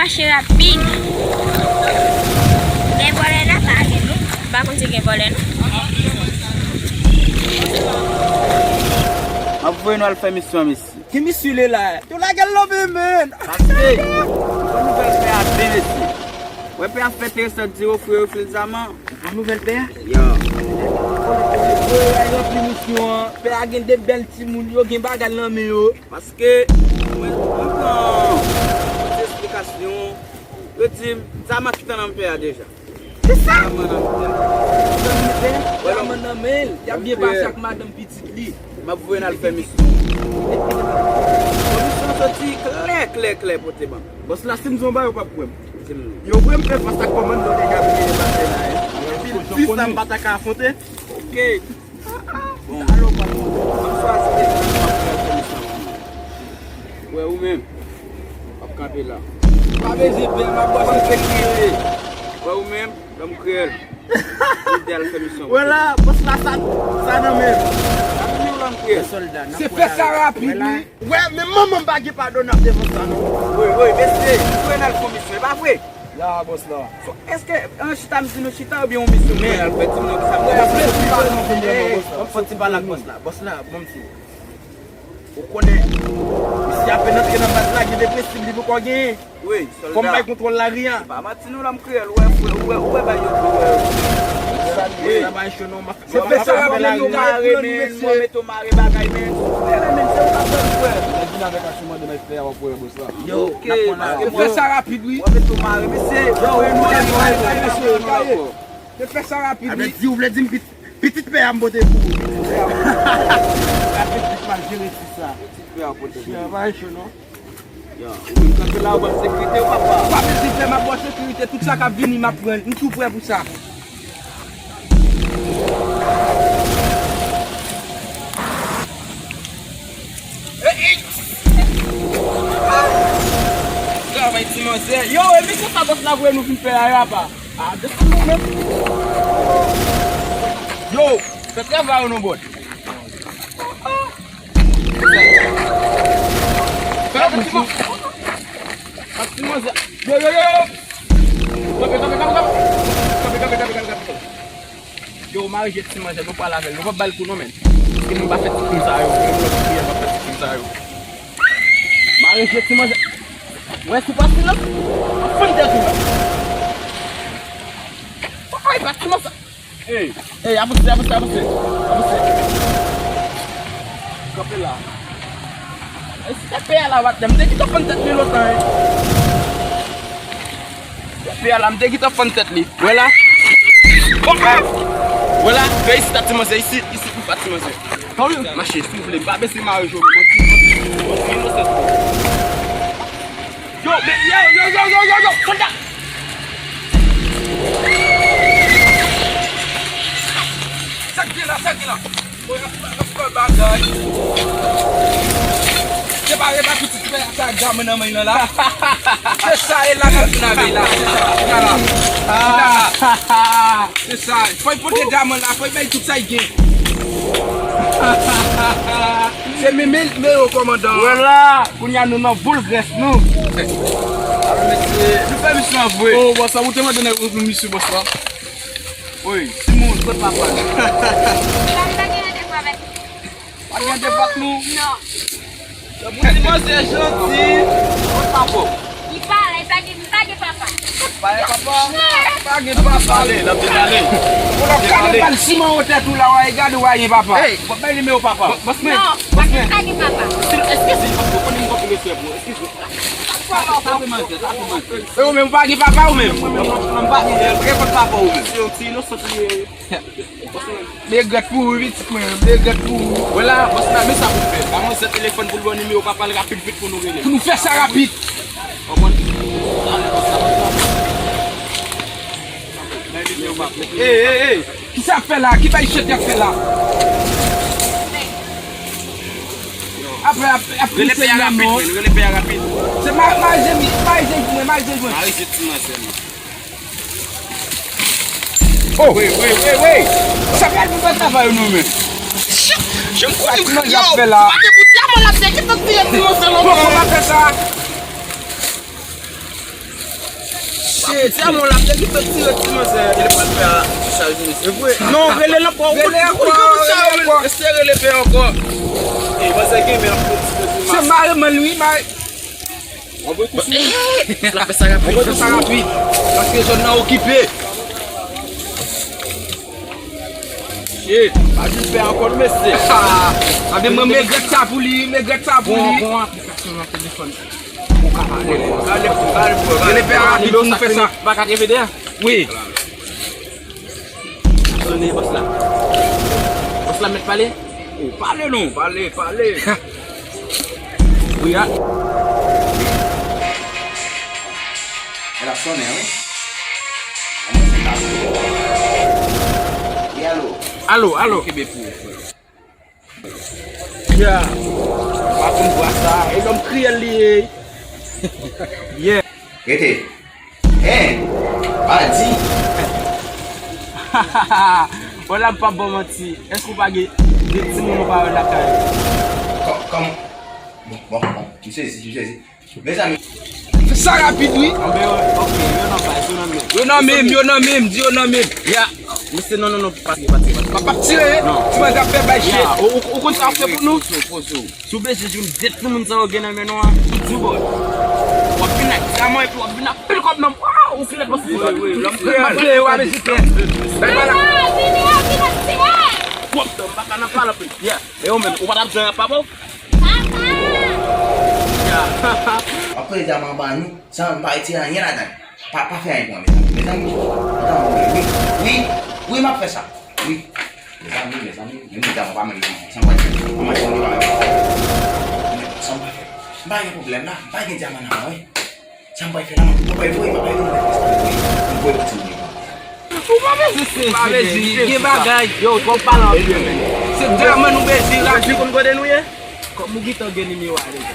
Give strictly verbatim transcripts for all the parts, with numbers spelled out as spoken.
Mache rapid. Gen vòlè la, pa gen non. M pa konn si gen vòlè non. M ap voye nou al fè misyon, mesye. Ki misye li la? Yo lage l nan men, men. Paske, yon nouvèl pè a byen, mesye. Wè pè a fè enteresan, di yo, frè yo, fè l zaman. Yon nouvèl pè a? Yo. Yo al ranpli misyon an. Pè a gen de bèl timoun, yo gen bagay nan men yo. Paske, mwen, mwen pran ti esplikasyon. Yo di m, zaman ki t nan men pè a deja. Ki sa? Zaman nan men pè a. Zaman nan men l. Y ap byen pase ak madanm pitit li. M ap voye n al fè misyon. Misyon soti klè, klè, klè, pote ban m. Bòs la, si m di yon bagay, yo p ap kwè m. Yo kwè m fè fas ak kòmandan yo deja vini nan batay la, e. Epi dis zam m pa ta ka afwonte. Ok. Bon, m swazi mesaj m ap fè sou misyon. Wè ou menm, w ap kanpe la. Pa bezwen pè, m ap bò se sekirite. Wè ou menm, lòm kriyèl. Ou de al fè misyon. Wè la, bòs la, sa, sa nan men. Sa nan men w, lòm kriyèl. Se fè sa rapid, wi. Wè, men manman m pa gen padonab devan sa, non. Wi, wi, mesye, nou dwe n al fè yon misyon, e pa vre? Ya, bòs la. So, èske, an chita, m di nou chita, oubyen yon misyon nou al fè? Di m non, kisa m pral fè? Bòs la, ban m fè ti pale ak bòs la. Bòs la, ban m di w. Ou konnen, misye apèn antre nan baz la, gen de prensip li poko genyen. Wi, sòlda. Kòm bay kontwòl lari a. Se pa manti non, lòm kriyèl, ou wè, ou wè, ou wè, ou wè bagay yo tou, wè. Wi. Sa bay cho non, m ap Se fè sa rapid, nou ka regle, men, mesye. Mwen mete w mare bagay, men. Frè, men, se ou k ap fè l, frè. Lè vin avèk aksyon mande, men, frè, w ap wè bòs la. Yo, ok, n ap pran la. Fè sa rapid, wi. Mwen mete w mare, mesye. Yo, mwen mete w mare, mesye. Fè sa rapid, wi. Di ou vle di m pit-, pitit pè a m pote pou ou. Pitit pè a m pote pou ou. Pitit pè a pote pou ou. Travay cho, non? Yo, ou menm kanpe la, ou ban sekirite ou papa? Pa bezwen pè, m ap ba w sekirite, tout sa k ap vini, m ap pran l. M tou prè pou sa. Ey, ey! Travay ti manzè. Yo, e misyon sa bòs la voye nou vin fè a, papa. A, desann nou menm. Yo, fè travay ou non, bòs. Fè la bouch ou. Ak ti manzè. Yo, yo, yo, yo. Kanpe, kanpe, kanpe, kanpe. Kanpe, kanpe, kanpe, kanpe, kanpe. Yo, mare je ti manzè, nou pale avè l. Nou p ap ba l kou non, men. Paske nou pa fè ti kou sa yo. Nou p ap fè ti kou sa yo. Mare je ti manzè. Wè, sou pase la. Fann tèt ou la. Ay, pa ti manzè. Ey, ey, avanse, avanse, avanse. Avanse. Kanpe la. Ey, si se pè a la, w ap, m te gentan fann tèt li lontan, ey. Pè a la, m te gentan fann tèt li. Wè la. Bon, ah! Wè la, vè isit, ti manzè, isit, isit, ou pa ti manzè. Mache, si w vle, m pa bezwen mare je w, men yon ti, yon ti, yon ti inosans. Yo, men, yo, yo, yo, yo, yo, yo, sòlda! Sa k gen la, sa k gen la? Bon, y ap, y ap fè bagay. Se pa, e pa pitit pè a sa ak zam nan men l la. Se sa, e la k ap vin avè l la. Se sa, chita la. Chita la. Se sa. Fò y pote dyaman la, fò y bay tout sa y gen. Se menm, menm yo, kòmandan. Wè la, kounye a nou nan boul grès nou. Alò, mesye, nou fè misyon an vre. O, bòs la, ou te mande nèg yo pou misyon, bòs la. Wi, timoun, kot papa nou? Papa m pa gen randevou avèk nou. Pa gen randevou ak nou? Non. Tanpri ti manzè janti. Kot papa w? Li pa la, li pa gen, li pa gen papa. Pa gen papa? Non. Pa gen papa. Ale, l ap debale. Ou la kale bal siman ou tèt ou la, w a gade w a gen papa. Ey, w ap bay nimewo papa. Bòs mwen. Non, pa gen, pa gen papa. Eskize, paske w konnen m konn fè mesye pou ou. Eskize. Sa pou manzè, sa pou manzè. E ou menm, ou pa gen papa ou menm? Mwen menm, non, non, m pa gen, m pa gen papa ou menm. Se yon ti inosant li ye. M regrèt pou ou, wi, pitit mwen. M regrèt pou ou. Wè la, bòs la, men sa pou fè. Ba manzè telefòn pou l ba w nimewo papa l rapid vit pou nou rele. Pou nou fè sa rapid. Konprann? Talè, bòs la, bòs la. Bay nimewo papa. Ey, ey, ey. Kisa y ap fè la? Ki bay chèt y ap fè la? Apre, ap, ap... Rele pè a rapid, men, rele pè a rapid. Se ma-, mari je mi, mari je mwen, mari je mwen. Mari je ti manzè mwen. Oh! Wi, wi, wi, wi! Sa pral pou fè travay nou menm. Jan m konnen, yo, pa te pou dyaman l ap de ki tan tire ti manzè lontan. Kòman w ap fè sa? E, ti amon la, te ki fè tire ti manzè, li pral fè a ti chaj mesye. E vre. Non, rele l ankò. Rele ankò, rele ankò. Mesye rele pè ankò. E, manzè gen men ap fè tire ti manzè. Se mare man wi, mare. Anvoye tou sou li. Bòs la fè sa rapid. Anvoye tou sa rapid. Paske zòn nan okipe. Shit, pa jis fè ankò non mesye. Anben mwen regrèt sa pou li, regrèt sa pou li. Bon, bon aplikasyon nan telefòn. Ou ka pale. Gade pou, gade pou, gade pou. Rele pè a rapid pou nou fè sa. Pa ka kenbe dèyè. Wi. Sonnen bòs la. Bòs la mèt pale. Oh, pale non, pale, pale. Wi a. El ap sonnen wi. Wi, alo. Alo, alo. Kenbe pou ou, frè. Yeah. Pa konn vwa sa. E lòm kriyèl li ye. Yeah. Rete. Hein? Pa di. Wè la m p ap ba w manti. Èske w pa gen de timoun ou pa wè lakay ou? Kò-, kòman? Bon, bon, bon. M sezi, m sezi. Mezanmi. Fè sa rapid, wi. Anben, ok, yo nan baz, yo nan men. Yo nan men m, yo nan men m, di yo nan men m. Ya. Mesye, non, non, non, pa tire, pa tire, pa tire. Pa, pa tire, non. Ti manzè ap fè bay chèt. Ya, ou, ou, ou konn sa w ap fè pou nou? Poze w, poze w, poze w. Si w bezwen jwenn de timoun sa yo gen nan men nou an, di w bò. W ap vin ak dyaman epi w ap vin ak pil kòb nan men w. Waw, ou file pòs. Wi, wi, wi, lòm kriyèl. Vini, vini, vini, vini. Twòp tan, m pa ka nan pale anpil. Yeah. E ou menm, ou pa t ap di anyen pa bon? Papa! Yeah. W ap pran dyaman anba nou, san m pa retire anyen ladan l. Pa, pa fè anyen pou mwen, mezanmi. Mezanmi, mezanmi, wi, wi, wi, m ap fè sa. Wi. Mezanmi, mezanmi, men mwen dyaman pa menm nan. Sa m pral fè? Mwen manje manje pa menm. Sa m pral fè? M pa gen pwoblèm la, m pa gen dyaman nan mwen, wi. Sa m pral fè la, mwen pral voye, mwen pral voye, mwen voye, mwen voye pou timoun yo. Ou pa bezwen sezi, men gen bagay. Yo, twòp pale anpil, men. Se dyaman nou bezwen la. Ou bezwen konn kote nou ye? Kòm ou gentan gen nimewo a deja.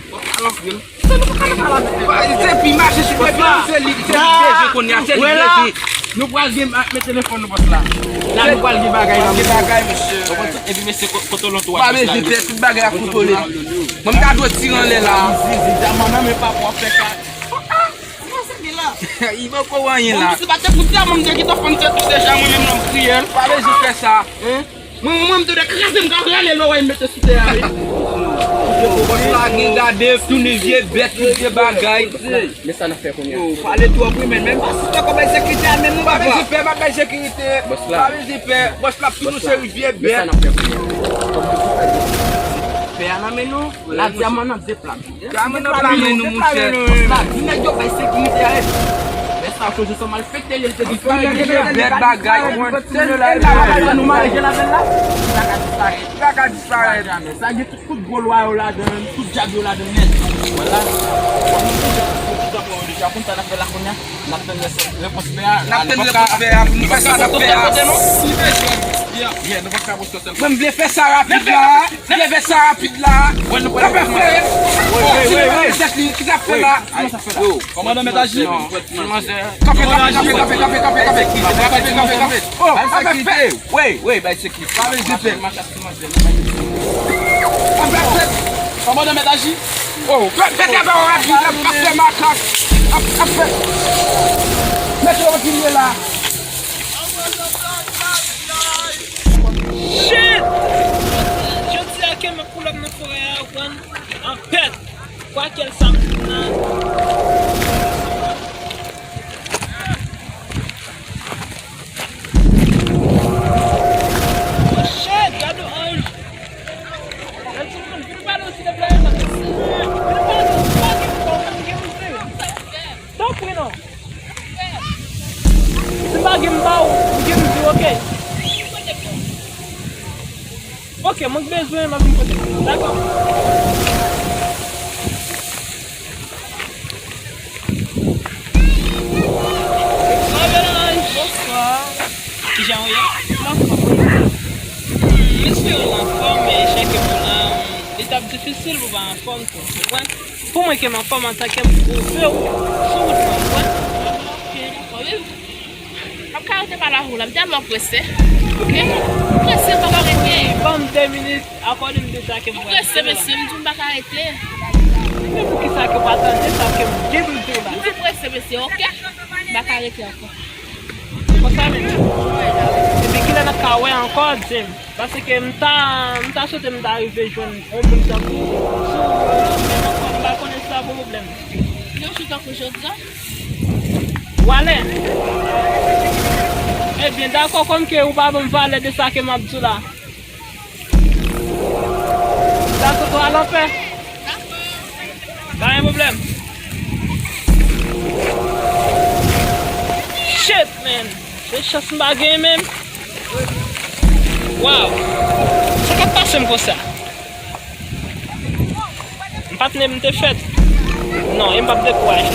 Twòp pale anpil. Se nou pa ka pale avèk li. Se pi mache sou pye, se li, se li bezwen kounye a, se li bezwen. Nou pral gen, men telefòn nou bòs la. La nou pral gen bagay la. Gen bagay, mesye. Epi mesye ko-, kote lontou a. Pa bezwen pè, tout bagay ap kontwole. Mwen m ta dwe tire anlè la. Zizi, dyaman nan men papa w ap fè ka. Li poko wè anyen la. Bon, si pa te pou dyaman, m te gentan fann tèt ou deja, mwen menm lòm kriyèl. Pa bezwen fè sa. Hein? Mwen, mwen, m te dwe kraze m, ka rale lò, wè, m mete sou tè a, wi. Bòs la gen gade, tounen vye bèt, tout vye bagay. Men sa n ap fè kounye a? Yo, pale twòp, wi, men, men pa sou tè kò bay sekirite a, menm non, papa. Pa bezwen pè, pa bay sekirite. Bòs la. Pa bezwen pè. Bòs la ap tounen yon seri vye bèt. Men sa n ap fè kounye a? Pè a nan men nou, la dyaman nan de pla. Dyaman nan pla men nou, monchè. Bòs la, di nèg yo bay sekirite a, e. Men sa, yo chonje sa malfektè, li te disparèt deja. Bèt bagay, kontinye la. Nou mare gen ladan l la. Li pa ka disparèt. Li pa ka disparèt. Sa gen tout, tout gwo lwa yo ladan l, tout dyab yo ladan l nèt. Vwala. Bon, nou deja, nou deja konn sa n ap fè la kounye a. N ap tann repons pè a. N ap tann repons pè a pou nou fè sa n ap fè a. Yeah, nou pa ka poste sèl. Mwen, m vle fè sa rapid la. M vle fè sa rapid la. Sa fè frè. Oh, se li menm tèt li. Ki sa fè la? Kòmandan Mèt Aji. Kanpe, kanpe, kanpe, kanpe. Oh, sa fè frè. Wi, wi, bay sekirite. Pa vle di pè. Kòmandan Mèt Aji. Oh, fè, fè travay w rapid la, pastè Makak. Ap, ap fè. Mèt yo kontinye la. Shit! Jodi a ke m ap pull up nan forè a, ou konprann? An pèt. Kwa kèl sa m nan. Oh shit, gade yon anj. Gade yon moun, vin pale w silvouplè, vin pale w, vin pale w, vin pale w. Tanpri non. Si m pa gen m ba w, m gen m di w, oke. Oke, mwen k bezwen, m ap vin kote w. Dakò. Bonswa, Bèl Anj. Bonswa. Kijan w ye? M anfòm, wi. Hmm, m espere w anfòm, men jan ke m la, li t ap difisil pou w pa anfòm tou, w konprann? Pou mwen ke m anfòm antanke m twouve w sou wout mwen, w konprann? Ok, dakò, wi. M ap ka rete pale avè w la, m tèlman prese. Ok? M prese, m pa ka rete. Ban m de minit, akòde m de sa ke m pral di w la. M prese, mesye, m di w m pa ka rete. Men poukisa ke w pa tande sa ke m gen pou m di w la? M di prese, mesye, ok? M pa ka rete ankò. Konsa menm. Epi kilè n ap ka wè ankò, di m? Paske m ta, m ta swete m ta rive jwenn yon moun tankou ou. Si w jwenn ankò, m pa konnen si sa pwoblèm. Yon jou tankou jodi a. W ale? Ebyen, dakò, kòm ke ou pa ban m valè de sa ke m ap di w la. Dakò, w al anpè. Pa gen pwoblèm. Shit, man. Se chans m pa gen menm. Wow. Sa k ap pase m konsa? M pa t ne m te fèt. Non, e m p ap dekouraje.